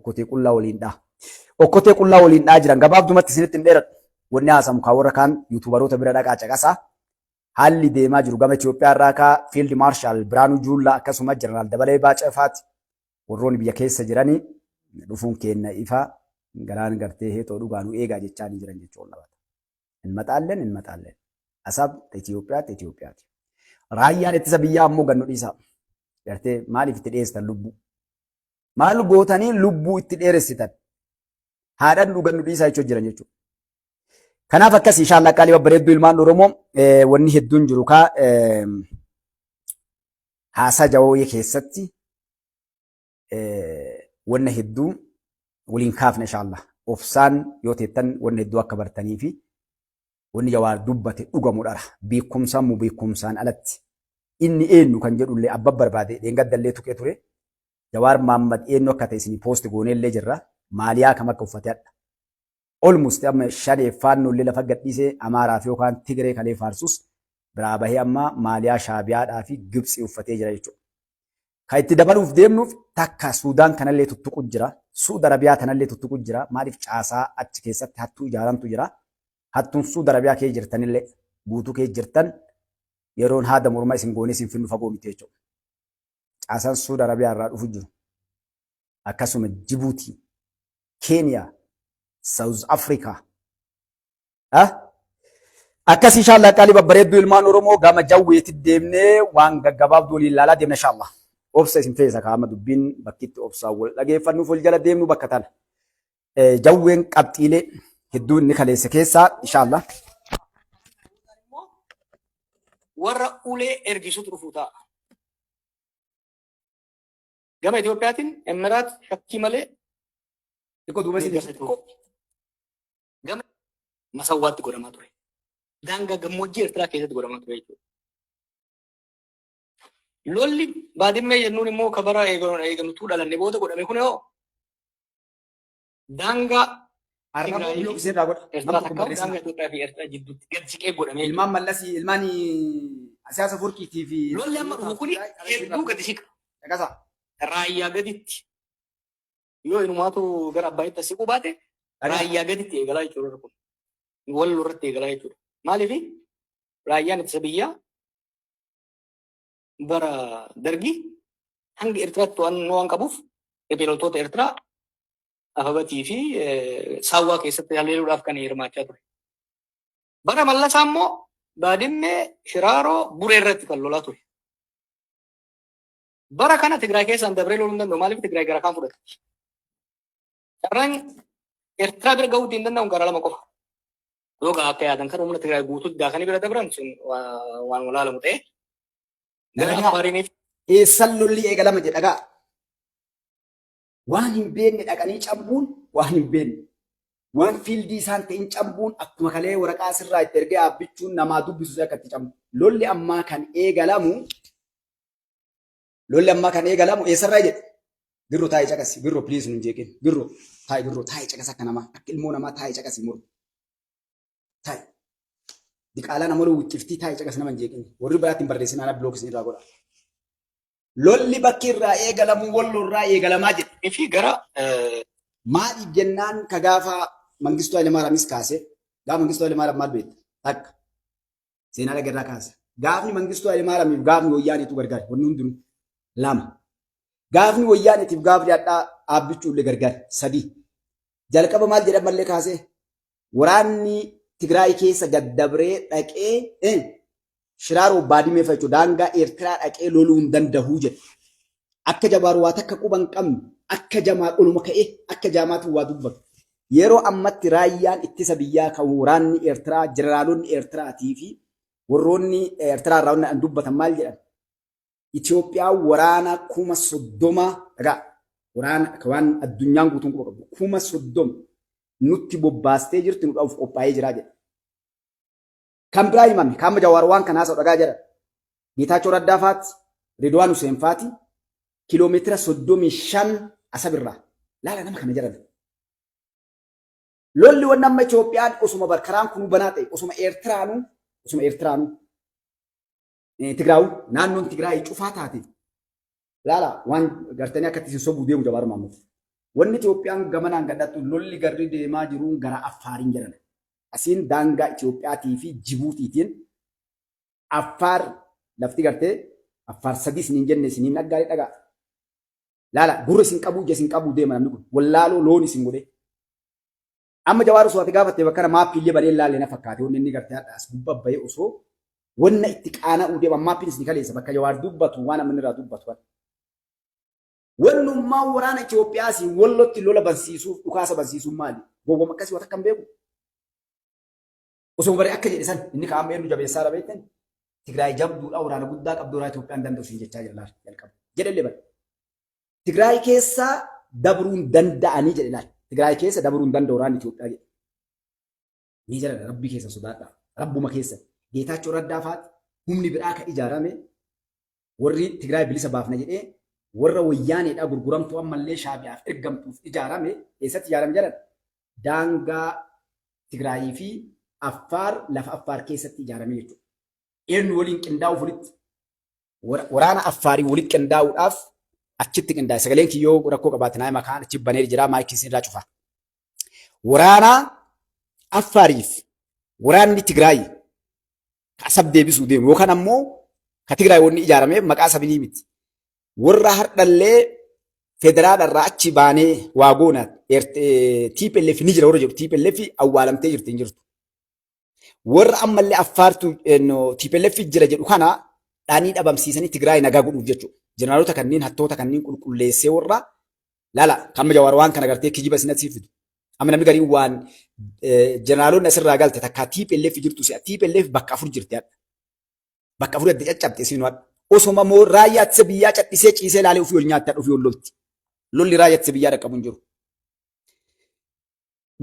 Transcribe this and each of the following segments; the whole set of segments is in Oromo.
Okkotee qullaa waliin dhaa. Okkotee qullaa waliin dhaa jiran gabaabdumatti isinitti hin dheeradhu. Wanni haasamu kaa warra kaan yuutuubaroota bira dhaqaa caqasaa. Haalli deemaa jiru gama Itoophiyaa irraa kaa Fiild Maarshaal Biraanuu Juullaa akkasuma Jeneraal Dabalee Baacaa faati warroonni biyya keessa jiranii dhufuun keenna ifa galaan gartee heexoo dhugaa nu eegaa jechaa ni jiran jechuun labata. Hin maxaalleen hin maxaalleen. Asaab Itoophiyaatti Itoophiyaati. Raayyaan ittisa biyyaa ammoo gannu dhiisaa. Gartee maaliif itti dhiyeessitan lubbuu? Maal gootanii lubbuu itti dheeressitan? Haadhan dhugan nu dhiisaa jechuu jiran jechuudha. Kanaaf akkas inshaallaa qaalii babbareedduu ilmaan Oromoo wanni hedduun jiru kaa haasaa jawawee keessatti wanna hedduu waliin kaafna inshaallaa. Obsaan yoo teettan wanna hedduu akka bartanii fi wanni jawaar dubbate dhugamu dhara. Beekumsaan mu beekumsaan alatti inni eenyu kan jedhullee abba barbaade dheengaddallee tuqee ture. Jawaar Maammad eenyu akka ta'e isinii poosti gooneellee jirra. Maaliyaa kam akka uffate hadha. Almost amma shanee faannoollee lafa gadhiisee Amaaraaf yookaan Tigree kalee faarsus biraa bahee amma maaliyaa Shaabiyaadhaa fi Gibtsii uffatee jira jechuudha. Kan itti dabaluuf deemnuuf takka Suudaan kanallee tuttuqu jira. Suud Arabiyaa tanallee tuttuqu jira. Maaliif caasaa achi keessatti hattuu ijaaramtu jira. Hattuun Suud Arabiyaa kee jirtanillee guutuu kee jirtan yeroon haada morma isin goonee isin finnu fagoo miti jechuudha. Caasaan Suud Arabiyaa irraa dhufu jiru. Akkasuma Jibuutii, Keeniyaa, South Africa. Akkas inshallah qaalii babbareedduu ilmaan Oromoo gama jawweetti deemnee waan gaggabaabduu waliin ilaalaa deemna inshallah. Obsa isin feesa kaama dubbiin bakkitti obsaan wal dhageeffannuuf wal jala deemnu bakka tana. Jawween qabxiilee hedduu inni kaleessa keessaa inshallah. Warra ulee ergisutu dhufuu ta'a. Gama Itoophiyaatiin Emiraat shakkii malee Xiqqoo duuba isin deeggarsa xiqqoo gama Masawwaatti godhamaa ture. Daangaa gammoojjii Eertiraa keessatti godhamaa ture jechuudha. Lolli Baadimmee jennuun immoo ka bara eeganutuu dhalanne booda godhame kun hoo daangaa Arraboo Tigraayii block fi isin irraa godha. Nam Eertiraa tokko takka barreessina. daangaa Itoophiyaa fi Eertiraa jidduutti gad siqee godhamee Ilmaan jechuudha. Mallasii, ilmaan Asiyaasa Furkiitii fi Lolli amma dhufu kuni hedduu gadi siqa. Caqasaa. Raayyaa gaditti yoo inumaatu gara Abbaayitti as siquu baate raayyaa gaditti eegalaa jechuudha kun. Wal irratti eegalaa jechuudha. Maaliif raayyaan ittisa biyyaa bara dargii hanga Eertiraatti to'annoo waan qabuuf riphee loltoota Eertiraa Afabatii fi Saawwaa keessatti haleeluudhaaf kan hirmaachaa ture. Bara Mallasaa immoo Baadimmee, Shiraaroo, Buree irratti kan lolaa ture. Bara kana Tigraay keessaan dabree loluu hin danda'u. Maaliif Tigraay gara kaan fudhate? Carraan Eertiraa bira ga'uu hin danda'u gara lama qofa. Yoo gaa akka yaadan kan humna Tigraay guutuutti daakanii bira dabran sun waan walaalamu ta'e. Gara Affaariiniif. Eessan lolli eegalama jedha gaa. Waan hin beekne dhaqanii cambuun waan hin beekne. Waan fiildii isaan ta'in cambuun akkuma kalee waraqaa sirraa itti ergee dhaabbichuun namaa dubbisu akka itti cambu. Lolli ammaa kan eegalamu lolli ammaa kan eegalamu eessarraa jedhe. Birro taa'ee caqasi. Birro please nun jeeqin. Birro taa'e birro taa'e caqas akka namaa akka ilmoo namaa taa'e caqasi mormu. Taa'e. Diqaalaa nama wixxiftii taa'e caqas nama hin jeeqin. Warri biraatti hin barreessin ana bilookis irraa godha. Lolli bakki irraa eegalamu Walloo irraa eegalamaa jedhe. Fi gara Maaliif jennaan ka gaafa Mangistuu Hayilemaariyaamis kaase gaafa Mangistuu Hayilemaariyaam maal beekta? Takka seenaa dhaga irraa kaasa. Gaafni Mangistuu Hayilemaariyaamiif gaafni Wayyaaniitu gargaari wanni hundinuu lama. Gaafni Wayyaaniitiif gaafni hadhaa dhaabbichuu illee gargaari sadii. Jalqaba maal jedhan mallee kaasee waraanni Tigraay keessa gad dabree dhaqee Shiraaroo Baadimee fa'a jechuudha daangaa Eertiraa dhaqee loluu hin danda'u jedhe. Akka Jawaar waa takka quba hin qabne akka Jamaal oluma ka'ee akka jaamaatiin waa dubbatu. Yeroo ammatti raayyaan ittisa biyyaa kan waraanni Eertiraa jeneraalonni Eertiraatii fi warroonni Eertiraa irraa wanni dubbatan maal jedhan? Itoophiyaan waraana 30,000 dhagaa waraana akka waan addunyaan guutuun quba qabdu 30,000 nutti bobbaastee jirti nu dhahuuf qophaa'ee jira jedhe. Kan biraa himame kaama Jawaar waan kanaa haasa'u dhagaa jedhan. Geetaachoo Raddaa faatti, Ridwaan Huseen faati kiiloomeetira 35 Asabirraa laala nama kana jedhan. Lolli wanni amma Itoophiyaan osuma barkaraan kunuu banaa ta'e osuma Eertiraanuu osuma Eertiraanuu Tigraayu naannoon Tigraay cufaa taate laala waan gartanii akka isin sobuu deemu Jawaar Mahaammad. Wanni Itoophiyaan gamanaan gadhattu lolli garri deemaa jiruun gara Affaariin jedhan. Asiin daangaa Itoophiyaatii fi Jibuutiitiin Affaar lafti gartee Affaar sadii isiniin jenne isiniin dhaggaalee dhagaa. Laala gurra isin qabuu ija isin qabuu deema namni kun. Wallaaloo loon isin godhee. Amma Jawaar osoo ati gaafatte bakka kana maappii illee banee laalle na fakkaate wanni inni gartee hadha as gubbaa bahee osoo wanna itti qaana'uu deema maappiin isin kaleessa bakka Jawaar dubbatu waan amma inni irraa dubbatu kana. Wannummaan waraana Itoophiyaa si wallotti lola bansiisuuf dhukaasa bansiisuun maali? Gowwam akkasii waan akka hin beeku. Osoo bare akka jedhe san inni kaa'amee eenyu jabeessaa dha beektan Tigraay jabduudha waraana guddaa qabdu waraana Itoophiyaan danda'u siin jechaa jira laal jalqaba. Jedhellee bare. Tigraay keessa dabruun danda'anii jedhe laal. Tigraay keessa dabruun danda'u waraanni Itoophiyaa jedhe. Ni jala rabbii keessa sodaadha. Rabbuma keessa. Geetaachoo Raddaa faati humni biraa ka ijaarame warri Tigraay bilisa baafna jedhee warra wayyaaneedhaa gurguramtuu ammallee Shaabiyaaf ergamtuuf ijaarame eessatti ijaarame jedhan daangaa Tigraayii fi Affaar lafa Affaar keessatti ijaarame jechuudha. Eenyu waliin qindaa'uuf walitti waraana Affaarii walitti qindaa'uudhaaf achitti qindaa'e. Sagaleen kiyyoo rakkoo qabaate naa makaan achi banee jira maayikii isin irraa cufa. Waraana Affaariif waraanni Tigraay ka Asab deebisuu deemu yookaan ammoo ka Tigraay wanni ijaarameef maqaa sabinii miti. Warra hardhallee federaala irraa achi baanee waa goona TPLF ni jira warra jedhu TPLF awwaalamtee jirti hin jirtu. Warra ammallee Affaartu TPLF jira jedhu kana dhaanii dhabamsiisanii Tigraay nagaa godhuuf jechuudha. Jeneraalota kanneen hattoota kanneen qulqulleessee warra laala kan Jawaar waan kana gartee kijiba isin asii fidu. Amma namni gariin waan jeneraalonni asirraa galte takkaa TPLF jirtu si'a TPLF bakka afur jirti hadha. Bakka afur adda caccabte isin hadha. Osoma moo raayyaa ittisa biyyaa cadhisee ciisee laalee ofii ol nyaatte ofii ol lolti. Lolli raayyaa ittisa biyyaa dhaqqabu hin jiru.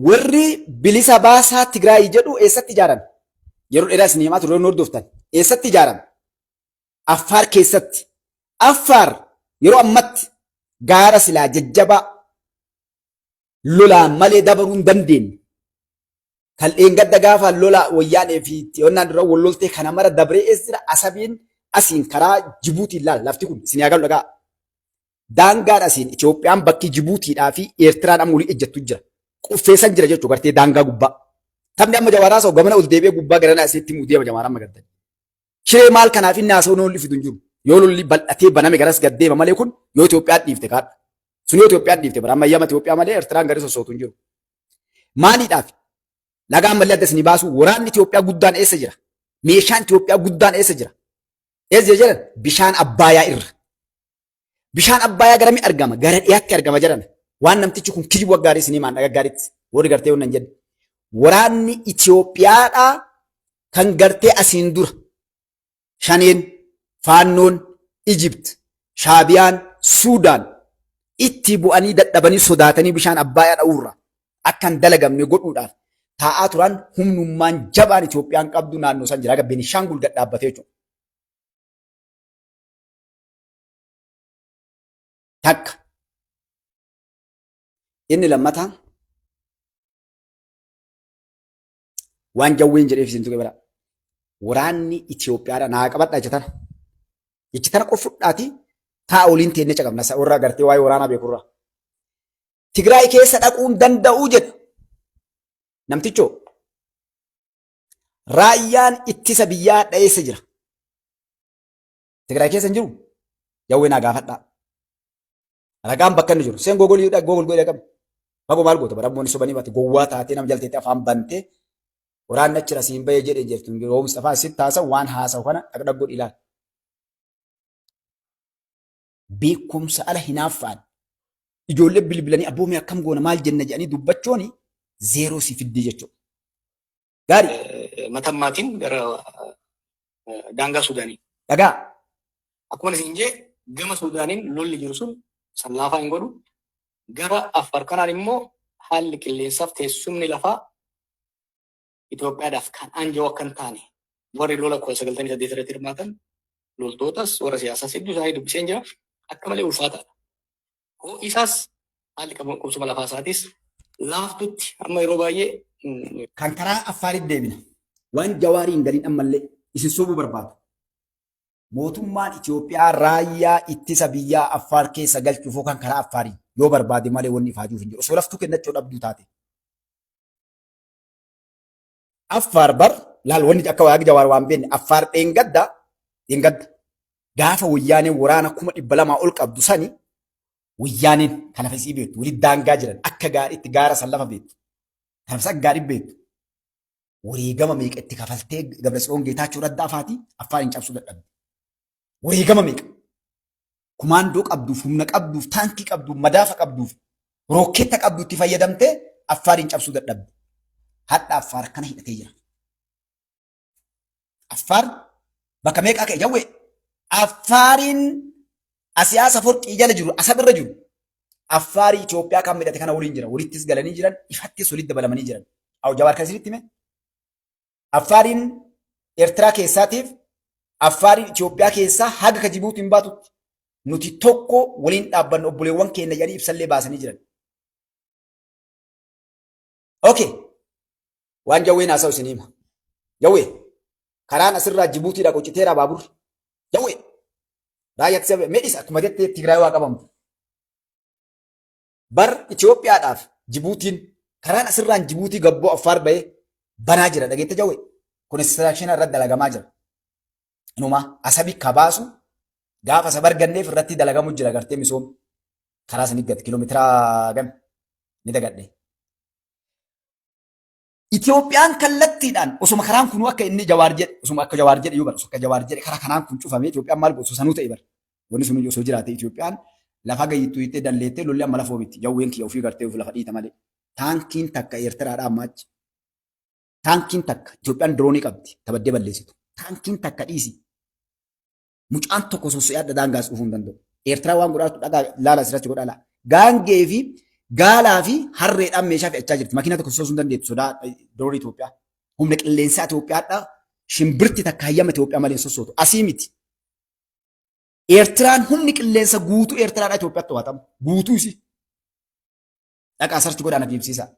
Warri bilisa baasaa Tigraay jedhu eessatti ijaarame? Yeroo dheeraa isin himaa turre hordoftan. Eessatti ijaarame? Affaar keessatti. Affaar yeroo ammatti gaara silaa jajjabaa lolaan malee dabaruu hin dandeenye. Kan dheengadda gaafa lola wayyaanee fi xiyoonnaan dura wal loltee kana mara dabree eessa jira asabiin asiin karaa Jibuutiin laala lafti kun isin yaa galu dhagaa. Daangaan asiin Itoophiyaan bakki Jibuutiidhaa fi Eertiraan amma olii ejjettu jira. Quffeessan jira jechuudha gartee daangaa gubbaa. Taphni amma Jawaaraa haasa'u gamana ol deebi'ee gubbaa garanaa isinitti himuu deema Jawaar amma gartee. Shiree maal kanaaf inni haasa'u lolli fidu hin jiru. Yoo lolli bal'atee baname garas gad deema malee kun yoo Itoophiyaan dhiifte kaadha. Sun yoo Itoophiyaan dhiifte bara amma yama Itoophiyaa malee Eertiraan gadi sossootu hin jiru. Maaliidhaaf? Laga ammallee adda isinii baasu waraanni Itoophiyaa guddaan eessa jira? Meeshaan Itoophiyaa guddaan eessa jira? Eessa jira jedhan? Bishaan Abbaayaa irra. Bishaan Abbaayaa garami argama? Gara dhiyaatti argama jedhan. Waan namtichi kun kijibu waggaarii isinii maan dhagaggaaritti. Warri gartee wannan jedhe. Waraanni Itoophiyaadhaa kan gartee asiin dura shaneen, faannoon, Ijipt, Shaabiyaan, Suudaan itti bu'anii dadhabanii sodaatanii bishaan Abbaayaa dha'uurra akka hin dalagamne godhuudhaaf taa'aa turan humnummaan jabaan Itoophiyaan qabdu naannoo san jira. Akka Benishaangul gad dhaabbatee jechuudha. Takka. Inni lammataa waan jawween jedheef isin tuqe bara. Waraanni Itoophiyaadha naa qabadhaa jecha tana. Jecha tana qofudhaati taa oliin teennee caqabna warra gartee waa'ee waraanaa beekurraa. Tigraay keessa dhaquun danda'uu jedha. Namtichoo raayyaan ittisa biyyaa dheessa jira. Tigraay keessa hin jiru. Jawwee naa gaafadhaa. Ragaan bakka inni jiru. Seen googolii googol godhee qabu. Fagoo maal goota bara abboonni sobanii baate gowwaa taatee nama jalteetti afaan bantee waraanni achira siin bahee jedhee jirtu. Yeroo Mustafaa sitti haasa'u waan haasa'u kana dhaqdhaq godhi ilaali. Beekumsa ala hinaaffaan ijoollee bilbilanii abboomii akkam goona maal jenna jedhanii dubbachooni zeeroo si fiddii jechuudha. Gaarii. Matammaatiin gara daangaa Suudaanii. Dhagaa. Akkuma isin jee gama Suudaaniin lolli jiru sun sallaafaa hin godhu. Gara Affaar kanaan immoo haalli qilleensaaf teessumni lafaa Itoophiyaadhaaf kan anja'u akka hin taane warri lola 1998 irratti hirmaatan loltootas warra siyaasaas hedduu isaanii dubbiseen jira. Akka malee ulfaataadha. Ho'i isaas haalli qubsuma lafaa isaatis laaftutti amma yeroo baay'ee Kan karaa Affaaritti deebina. Waan Jawaarii hin galin ammallee isin sobuu barbaadu. Mootummaan Itoophiyaa raayyaa ittisa biyyaa Affaar keessa galchuuf yookaan karaa Affaarii. Yoo barbaade malee wanni ifaajuuf hin jiru. Osoo laftuu kennachuu dhabduu taate. Affaar bar laal wanni akka waaqni Jawaar waan beekne Affaar dheengadda dheengadda gaafa wayyaaneen waraana 200,000 ol qabdu sani wayyaaneen kan lafa isii beektu walitti daangaa jiran akka gaariitti gaara san lafa beektu. Kan lafa akka gaarii beektu. Wareegama meeqa itti kafaltee Gabratsiyoon Geetaachoo Raddaa faati Affaariin cabsuu dadhabde. Wareegama meeqa? Kumaandoo qabduuf, humna qabduuf, taankii qabduuf, madaafa qabduuf, rookkeetta qabdu itti fayyadamtee Affaariin cabsuu dadhabde. Hadha Affaar akkana hidhatee jira. Affaar bakka meeqaa ka'e jawwee? Affaariin Asiyaasa Forqii jala jiru, Asab irra jiru. Affaarii Itoophiyaa kan midhate kana waliin jira. Walittis galanii jiran, ifattis walitti dabalamanii jiran. Aw Jawaar kan isinitti hime? Affaariin Eertiraa keessaatiif Affaariin Itoophiyaa keessaa haga ka Jibuutiin baatutti nuti tokko waliin dhaabbannu obboleewwan keenya jedhanii ibsallee baasanii jiran. Okay. Waan jawween haasa'u isin hima. Jawwee karaan asirraa Jibuutii dhaqu citeera baaburri. Jawwee raayyaa ittisa medhis akkuma jette Tigraay waa qabamtu. Bar Itoophiyaadhaaf Jibuutiin karaan asirraan Jibuutii gabboo Affaar bahee banaa jira dhageette jawwee. Konistiraakshinii irratti dalagamaa jira. Inuma asabi kabaasu gaafa asab arganneef irratti dalagamu jira gartee misooma. Karaa sanii gad kiiloomeetira gam ni dagadhe. Itoophiyaan kallattiidhaan osuma karaan kunuu akka inni Jawaar jedhe osuma akka Jawaar jedhe yoo bara osoo akka Jawaar jedhe karaa kanaan kun cufamee Itoophiyaan maal godhu sanuu ta'e bara. Wanni sun osoo jiraate Itoophiyaan lafa gayyittuu hittee dalleettee lolli amma lafoo miti jawween kiyya ofii gartee ofii lafa dhiita malee. Taankiin takka Eertiraadhaa amma achi. Taankiin takka Itoophiyaan diroonii qabdi tabaddee balleessitu. Taankiin takka dhiisi. Mucaan tokko sosso'ee adda daangaas dhufuu hin danda'u. Eertiraa waan godhaatu dhagaa laala asirratti godhaa laa. Gaangee fi gaalaa fi harreedhaan meeshaa fe'achaa jirti. Makiinaa tokko sosoosuu hin dandeettu sodaa diroonii Itoophiyaa. Humna qilleensaa Itoophiyaadhaa shimbirti takka hayyama Itoophiyaa malee hin sossootu. Asii miti. Eertiraan humni qilleensa guutuu Eertiraadhaa Itoophiyaatti to'atamu. Guutuu isii. Dhaqaa sarchi godhaa na deemsiisaa.